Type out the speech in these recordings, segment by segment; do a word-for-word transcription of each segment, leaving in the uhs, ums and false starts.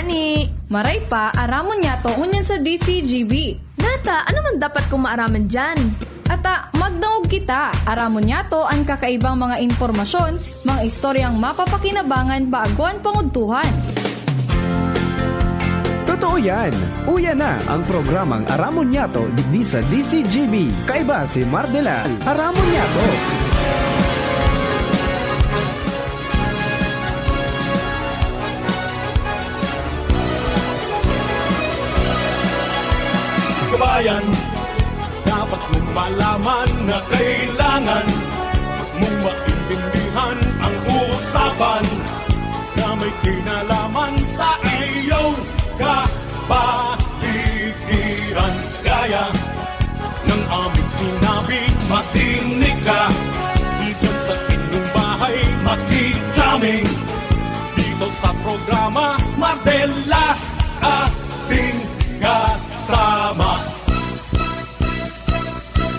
Ni, maray pa, aramon niyato ngunyan sa D C G B. Nata, ano man dapat kong maaraman diyan? Ata, magdangog kita. Aramon niyato an kakaibang mga impormasyon, mga istoryang mapapakinabangan bago an pangudtuhan. Totoo yan! Uya na ang programang Aramon Niyato digdi sa D C G B. Kaiba si Mardela. Aramon Niyato! Kabayan, dapat mong malaman na kailangan mong maintindihan ang usapan na may kinalaman sa iyong kapaligiran. Kaya ng aming sinabi, makinig ka. Dito sa inyong bahay, makikita kami. Dito sa programa, Mardela, ating kasama.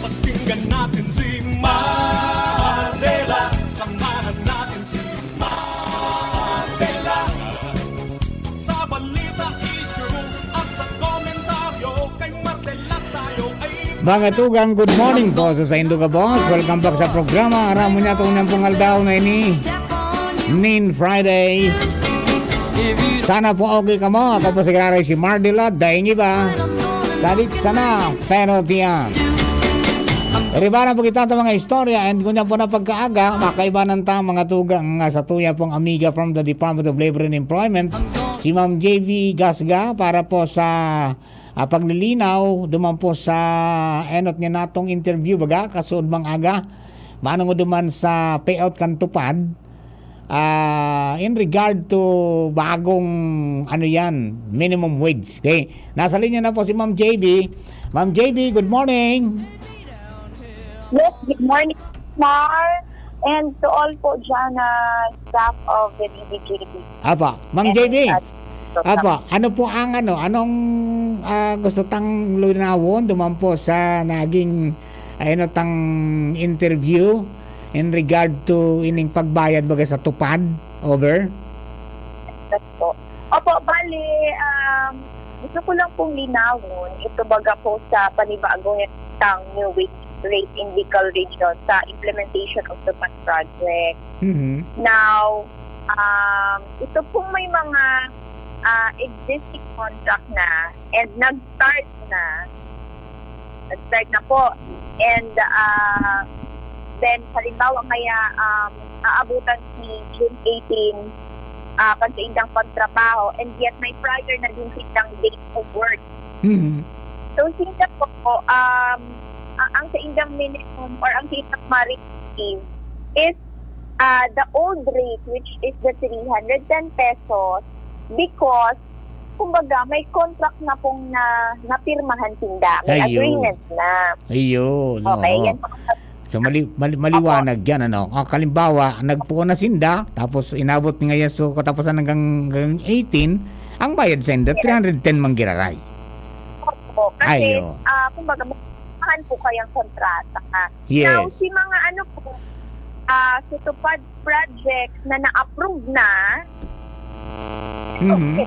Pakinggan natin si Mardela. Samahan natin si Mardela. Sa balita, issue, at sa komentaryo, kay Mardela tayo ay Mga tugang, good morning po sa saindo gabos. Welcome back sa programa. Aram mo niya itong nampong aldaw na ini. Nin Friday. Sana po okay kamo. Ako po si Graray si Mardila. Daing iba. Salit sana. Pero tiyan. Riba na po kita sa mga istorya and kung po na pagkaaga, makaibanan ta mga tugang nga sa tuya pong amiga from the Department of Labor and Employment, si Ma'am J V Gasga para po sa ah, paglilinaw duman po sa enot niya natong interview baga kasuod mang aga manong duman sa payout kan tupad ah, in regard to bagong ano yan, minimum wage. Okay. Nasa linya na po si Ma'am J B. Ma'am J B, good morning. Yes, good morning, Mar. And to all po dyan na staff of the D D J B. Apa, Ma'am J B. Apa, ano po ang ano, anong ah, gusto tang linawon duman po sa naging ano tang interview in regard to ining pagbayad baga sa tupad over? Yes po. Opo, bali, um, gusto ko lang pong linawon, ito baga po sa panibagong tang new wage rate in Bicol Region sa implementation of the PAT project. Mhm. Now, um, ito pong may mga ah, existing contract na and nag-start na. Nag-start na po. And ah, then, halimbawa, kaya um, aabutan si June eighteen ah, kan saindang pagtrabaho, and yet may prior na din sindang date of work. Mhm. So, sinda po, um, a- ang saindang minimum or ang saindang ma-receive is uh, the old rate, which is the three hundred ten pesos, because, kumbaga, may contract na pong na, napirmahan sinda. May Ayun. Agreement na. Ayun. Okay, Oo. Yan po. So mali, mali, maliwanag yan ano. Ah, kalimbawa, nagpuon na sinda, tapos inabot ngayon so katapusan hanggang, hanggang eighteen, ang bayad sa inda, three hundred ten man giraray. Opo. Kasi, Ayo. Ah, kumbaga, may mahal po kayang kontrata. Yes. Now, si mga ano po, ah, si Tupad project na na-approve na, Mhm.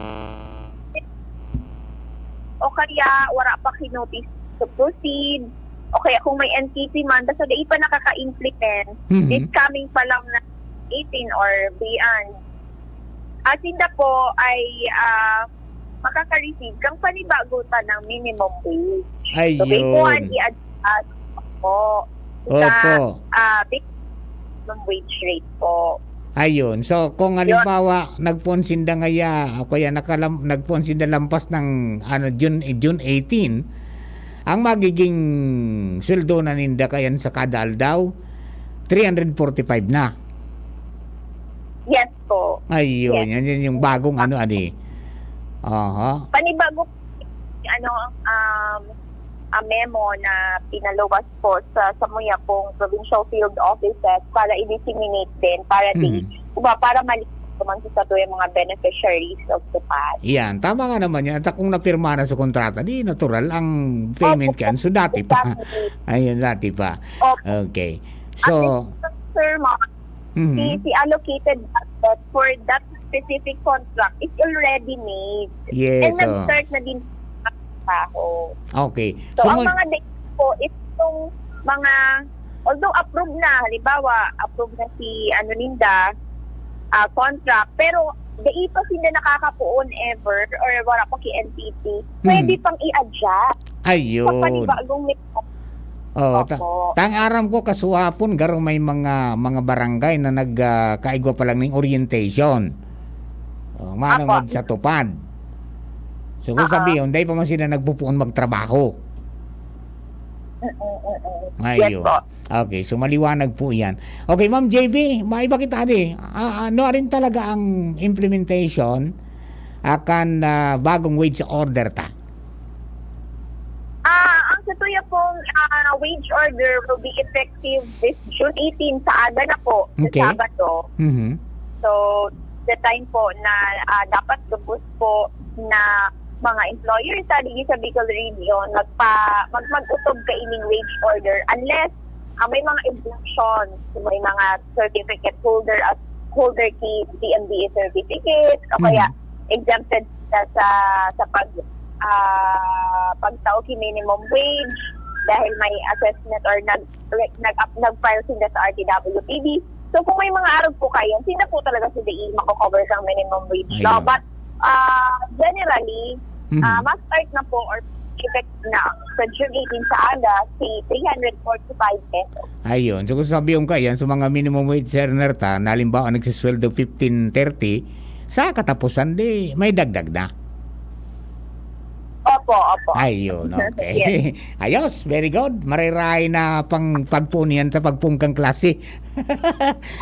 o kaya wala pa kinotis to proceed, o kaya kung may N T P man, basta di pa nakaka-implement, Mhm. this coming pa lang na eighteen or beyond. As in the po ay ah, makaka-receive kang panibago ta ng minimum wage. So, Ayun. kaipuhan i-adjust po sa Opo. ah, minimum wage rate po. Ayun. So, kung halimbawa, nagpuon sinda ngaya, o kaya nakalam, nagpuon sinda lampas ng ano, June, June eighteen, ang magiging sweldo na ninda kayan sa kada aldaw, three hundred forty-five na. Yes po. Ayun, Yes. Yan, yan yung bagong ano, ani. Aha. Panibago ano ang um, a memo na pinaluwas po sa samuya pong provincial field offices para i-disseminate din para di Mhm. diba, para mali naman sa satuya mga beneficiaries of the PAT. Yan, tama nga naman yan. At kung napirma na sa kontrata, di natural ang payment Opo. kan. So dati pa. Exactly. Ayun, dati pa. Opo. Okay. So, At sir, ma, mhm. si, si allocated budget for that specific contract is already made. Yes, And oo. nag-start na din ang trabaho. Okay. So, So, ang mag- mga dates po is itong mga, although approved na, halimbawa, approved na si, ano, ninda, ah, contract, pero dai pa sila nakakapoon ever or wala pa ki N T T, Hmm. pwede pang i-adjust Ayun. sa panibagong Oo, ta-, Opo. tang aram ko, kasuhapon, garo may mga, mga barangay na nag, ah, kaigwa pa lang ning orientation. Oh, manongod Apo. sa tupad. So, kung Oo. sabihin, dai pa man sila nagpupuon magtrabaho. Mm, mm, mm. Yes Ayun. po. Okay, so maliwanag po yan. Okay, Ma'am J B, maiba kita di. Ah, ano rin talaga ang implementation akan, ah, bagong wage order ta? Ah, ang sa tuya pong, ah, wage order will be effective this June eighteen sa aga na po, sa Okay. Sabado. Mhm. So, the time po na, ah, dapat gabos po na mga employers sa digi sa Bicol Region magpa-, mag-, mag-utob kaining wage order unless, ah, may mga exemption, may mga certificate holder at holder ki P M D A certificate, o kaya Mhm. exempted sila sa, sa pag, ah, pagtao ki minimum wage dahil may assessment or nag-, nag-, nag-file sila sa R T W P D. So, kung may mga arog po kayo, sila po talaga sila i-, mako-cover sa minimum wage law. Ayun. But, ah, generally, Mhm. ah, ma-start na po or effect na sa June eighteen sa aga, si three hundred forty-five pesos. Ayun. So, kung sabi yung kaiyan, sa mga minimum wage earner ta, na halimbawa, nagsisweldo fifteen thirty, sa katapusan, di, may dagdag na. Opo, opo. Ayun, okay. Yes. Ayos, very good. Marayray na pang pagpunian sa pagpungkang klase.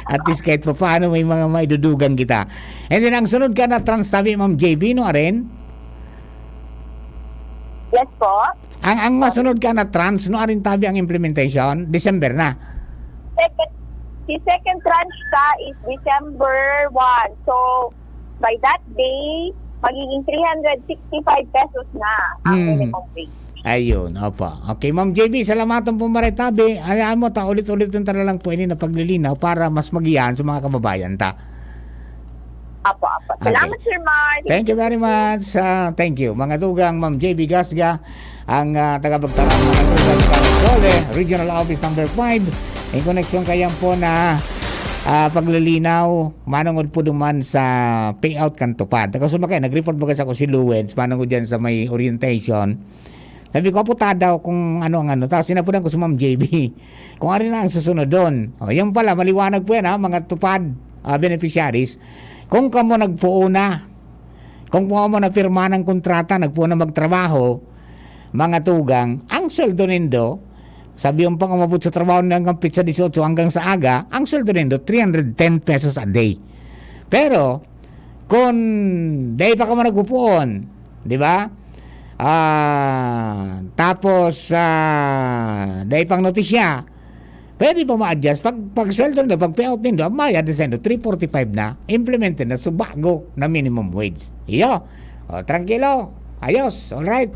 At least kahit pa paano may mga maidudugang kita. And then, ang sunod ka na trans tabi, Ma'am J B, no, Aren? Yes po. Ang, ang masunod ka na trans, no, arin tabi ang implementation? December na. Second, si second tranche ka is December one. So, by that day, magiging three hundred sixty-five pesos na ang Hmm. minimum wage. Ayun, opo. Okay, Ma'am J B, salamatan po, maray tabi. Hayaan mo, ta, ulit-ulit yung tara lang po ini na paglilinaw para mas magiyahan sa mga kababayan ta. Apo, apo. Okay. Salamat, Sir Mar. Thank you very much. Ah, thank you. Mga tugang, Ma'am J B Gasga, ang, ah, tagapagtarang, mga tugang, Cavite, Regional Office Number five. In connection kayan po na, ah, paglilinaw, manungod po duman sa payout kan tupad. Taga Sumakay, nag-report baga sako si Luwens, manungod dyan sa may orientation. Sabi ko, "Apo, ta daw kung ano ang ano." Tapos sinapunan ko si Ma'am J B kung ano na ang susunod doon. O, yan pala, maliwanag po yan, ha, mga tupad, ah, beneficiaries. Kung kamo nagpuuna, kung kamo napirma ng kontrata, nagpuuna magtrabaho, mga tugang, ang sweldo nindo, sabi yung pang umabot sa trabaho hanggang pitsa dieciocho, hanggang sa aga, ang sweldo nindo, three hundred ten pesos a day. Pero, kung dai pa kamo nagpupuon, di ba? Ah, tapos, ah, dai pang notisya, pwede pa ma-adjust. Pag, pag sweldo nindo, pag payout nindo, ang mayad na sendo, three forty-five na, implemented na, so bago na minimum wage. Iyo. O, tranquilo. Ayos. Alright.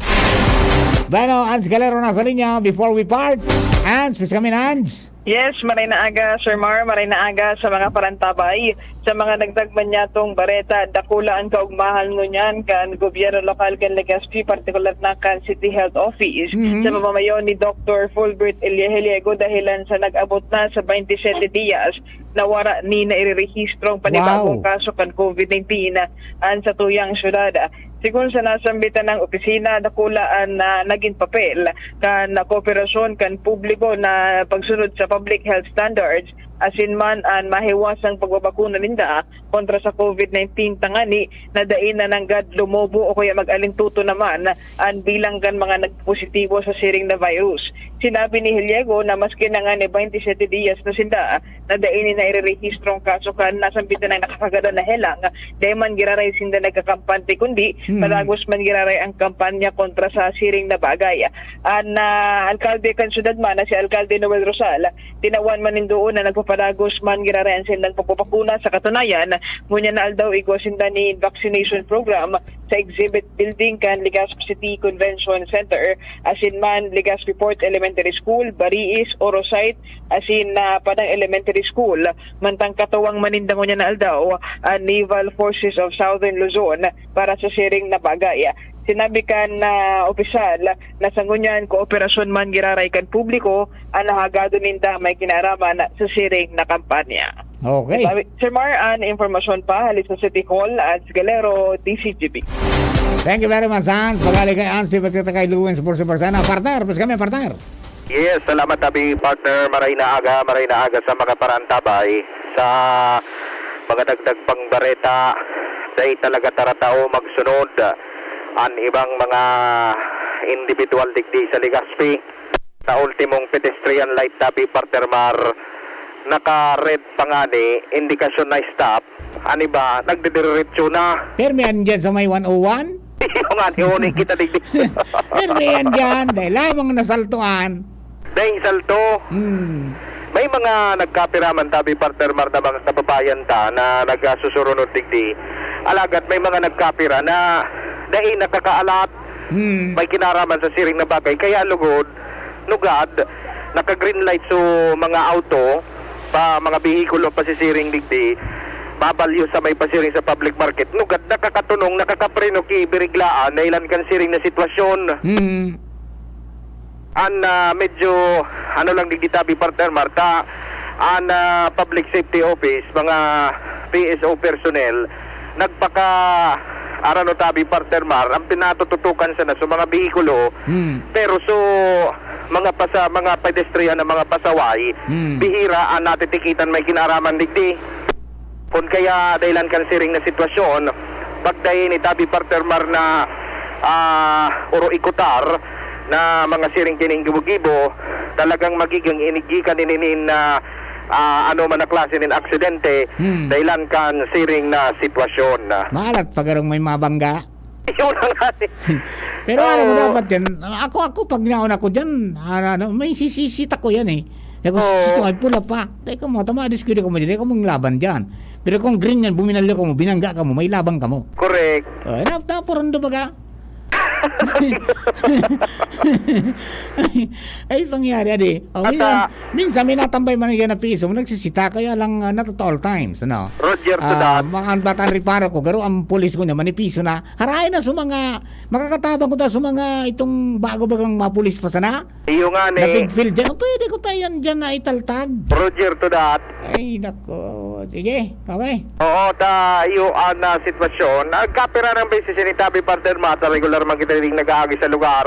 Bueno, Ans Galero nasa linya. Before we part, Ans, please kami na, Ans. Yes, maray na aga, Sir Mar, maray na aga sa mga parantabay. Sa mga nagdagman niyatong bareta, dakula ang kaugmahan ngunyan kan gobyerno lokal kan Legazpi, partikular na kan City Health Office. Mhm. Sa pamamayo ni Doktor Fulbert Elieheliego, dahilan sa nag-abot na sa twenty-seven dias na wara ni nairerehistrong panibagong Wow. kaso kan COVID nineteen an satuyang syudad. Sigon sa nasambitan nang opisina, dakula an, ah, nagin papel kan kooperasyon kan publiko na pagsunod sa public health standards, asin man an mahiwasang pagbabakuna ninda kontra sa COVID nineteen, tangani na dai na nanggad lumobo o kaya mag-alintuto naman an bilang kan mga nagpositibo sa siring na virus. Sinabi ni Heliego na maski na ngani twenty-seven dias na sinda na dai ni nairerehistrong kaso kan nasambitan nang nakakagadan na helang, dai man giraray sinda nagkakampante, kundi Hmm. padagos man giraray ang kampanya kontra sa siring na bagay. An, ah, alkalde kan syudad man na si Alkalde Noel Rosal, tinawan man nin duon na nagpapadagos man giraray an sindang pagbabakuna. Sa katunayan, ngunyan na aldaw igwa sinda nin vaccination program sa exhibit building kan Legazpi City Convention Center, asin man Legazpi Port Elementary School, Bariis, Orosite, asin na Padang Elementary School, mantang katuwang man ninda ngunyan na aldaw an Naval Forces of Southern Luzon para sa siring na bagay. Sinabi kan, ah, opisyal na sa ngunyan kooperasyon man giraray kan publiko an nahagado ninda may kinaaraman sa siring na kampanya. Okay. Sir Mar, an impormasyon pa hali sa City Hall, Ans Galero, D C G B. Thank you very much, Ans. Pagali kay Ans, di ba kita kay Luwin sa Pursi Parsana? Partner, plus kami, partner. Yes, salamat, Abi, partner. Maray na aga, maray na aga sa mga parantabay. Sa mga dagdag pang bareta, dai talaga taratao magsunod an ibang mga individual digdi sa Legazpi. Sa ultimong pedestrian light, Abi, partner Mar, naka-red pa ngani, indikasyon na stop. An iba, nagdidiretso na. Pero may andyan sa may one oh one? Yung nga, ni Oni kita digdi. Pero may andyan, dahil lamang nasaltuan. Dahil salto. Hmm. May mga nagkapira man, tabi, partner Mar, na mga kababayan ta na nagsusurunod digdi. Alagad may mga nagkapira na dai nakakaalat. Hmm. May kinaraman sa siring na bagay. Kaya lugod, nugad, naka-green light so mga auto, pa mga behikulo pasisiring digdi, mabalyo sa may pasiring sa public market. Nugad, nakakatunong, nakakapreno ki biriglaan, dahilan kan siring na sitwasyon. Hmm. An, ah, medyo, ano lang digdi tabi, partner Mar, ta, an, ah, Public Safety Office, mga P S O personnel, nagpaka, arano tabi, partner Mar, ang pinatututukan sana sa mga behikulo, Hmm. pero so, mga pasa-, mga pedestrian na mga pasaway, Hmm. bihira an natitikitan may kinaraman digdi. Kun kaya dahilan kan siring na sitwasyon, pagdai ni tabi, partner Mar, na, ah, oro ikutar na mga siring kining gibo-gibo, talagang magiging inigikan ini nin, ah, ah, ano man na klase nin aksidente, Hmm. dahilan kan siring na sitwasyon. Maalat pa garong may mabangga. Yun na nga eh. Pero alam mo, Oo. dapat yan, ako, ako, pag naon ako dyan, ano, ano, may sisisit ako yan eh. Ako, Oo. sisito, ay, pula pa. Teka mo, tama, diskudi ka mo dyan, teka mong laban dyan. Pero kung green yan, buminalyo ka mo, binangga ka mo, may laban ka mo. Correct. Oh, na, napurundo baga. Ay, pangyari, adi. Oh, At, minsan, ah, minsan may natambay man yan na piso, nagsisita, kaya lang, ah, not at all times, ano? Roger to Ah, that. Mga ang batang reparo ko, garo ang pulis ko naman, ipiso na. Haray na sa mga, makakatabang ko ta sa mga itong bago bagang mapulis pa sana. Iyo nga ni. Na big field dyan. O, pwede ko tayo yan dyan na italtag. Roger to that. Ay, nako. Sige, okay. Oo, ta, iyo ang, ah, sitwasyon. Nagkapira ng beses ini tabi, partner, mata regular man kita rin nag-aagi sa lugar.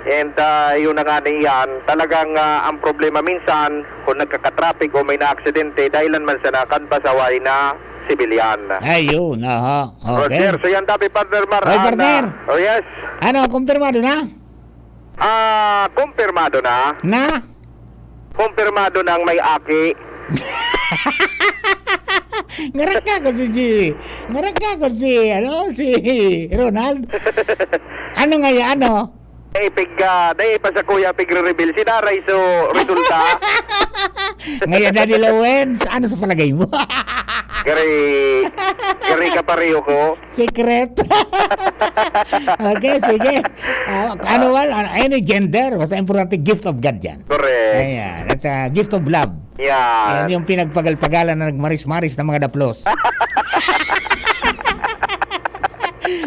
And, ah, yun na nga na iyan. Talagang, ah, ang problema minsan, kung nagkakatraffic o may naaksidente, dahilan man sana kan pasaway na sibilyan. Ayun, aha. Okay. Roger, so yan tabi, partner Mar. Hoy, Ah, partner. na- oh, yes. Ano, kumpirmado na? Ah, kumpirmado na. Na? Kumpirmado nang may aki. Ngaran ka ko si, si, ngaran ka ko si, ano, si Ronald. Ano nga yan, ano? Eh, pig, ah, dahil pa sa kuya, pigre-reveal si Daray, so, resulta. Ngayon, Daddy Lawens, ano sa palagay mo? Gari, gari ka pareho ko. Secret. Okay, sige. Ah, ano man, ah, any gender, basta importante, gift of God yan. Correct. Ayan, that's a gift of love. Yan. Yan yung pinagpagal-pagalan na nagmaris-maris ng mga daplos.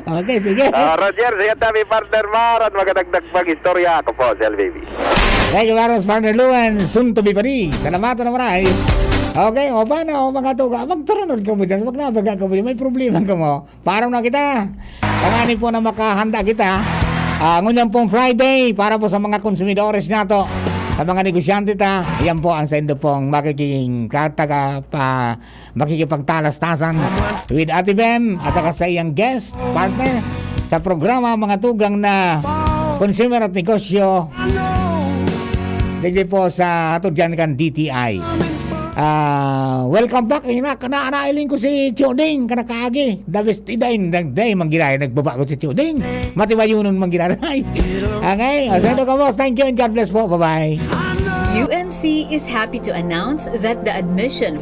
Okay, sige. Ah, Roger, sige tabi, partner Mar, at magadagdag pag-istorya. Ako po, si L B B. Thank you, Maros, partner Luan, soon to be padi. Salamatan na maray. Okay, o paano, o mga tuga, magturunod ka mo dyan, magnabaga ka mo dyan, may problema ka mo. Paano na kita? Pangani po na makahanda kita. Ah, ngunyan pong Friday, para po sa mga konsumidores nato, sa mga negosyante ta, yan po ang saindo pong makiking kataga pa, makikipagtalastasan with Ate Bem at saka sa iyang guest, partner, sa programa Mga Tugang na Consumer at Negosyo. Digdi po sa hatod dyan kan D T I. Ah, welcome back. Ina, kana, nailing ko si Choding, kana kaagi. The best, idain, nagday, manggiray, nagbaba ko si Choding. Matibayunon, manggiray. Okay, o, sa ito ka, boss. Thank you and God bless po. Bye-bye. U N C is happy to announce that the admission